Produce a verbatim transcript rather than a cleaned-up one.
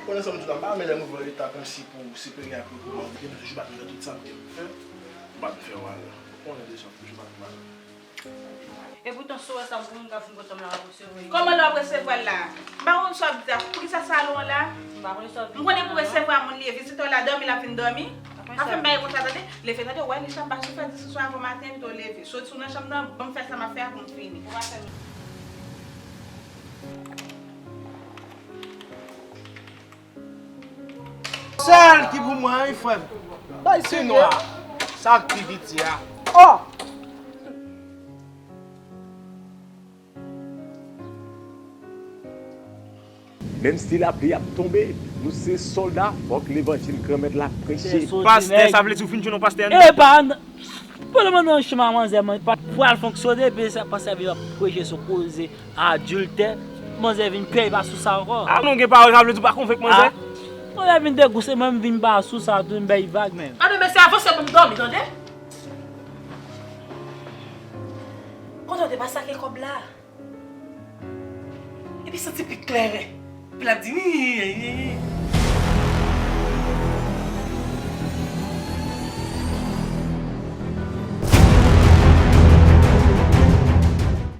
Konnen sa m di w la, m pa renmen lè m rive an reta konsi pou siperyè a pou pou m anvi, men toujou bat m nan tout sa m gen pou fè. M bat m fè w alè. Ou konnen deja, m toujou bat m alè. Epoutan, si w wè sa m pou moun ka fin kontan m la, w ap resevwa. Kòman lè w ap resevwa l la? M pa konn sa w ap di a. Poukisa salon an la? M pa konn sa w ap di. M konnen pou resevwa moun li ye. Vizitè w la dòmi, l ap vin dòmi. Pa fè m bagay konsa, tande. Leve, tande, w wè, li sa pa sou fè dis sou avan maten, pito leve. Soti sou nan chanm nan, ban m fè sa m ap fè a pou m fini. Ou pa fè m. Sèl ki pou mwen, wi, frè m. Bay serye. Sa k pi piti a. Oh! Menm si lapli ap tonbe, nou se sòlda, fòk levanjil Granmèt la preche. Pastè, sa vle di w fin jwenn yon pastè anndan? Epa, pandan mwen nan chemen a manzè, mwen pa t pral fonksyone, epi sa pastè vin ap preche sou koze adiltè, manzè vin pèy pa sou sa ankò. Ah, nou gen pawòl, sa vle di w pa konvenk manzè? Ah, manzè vin degoute, mwen m vin pa sou sa tou, m bay vag menm. Ann, mesye, avanse pou m dòmi, tande? Kote w te pa sake kòb la? Epi santi pik kleren. Epi l ap di, wi, wi, wi, wi.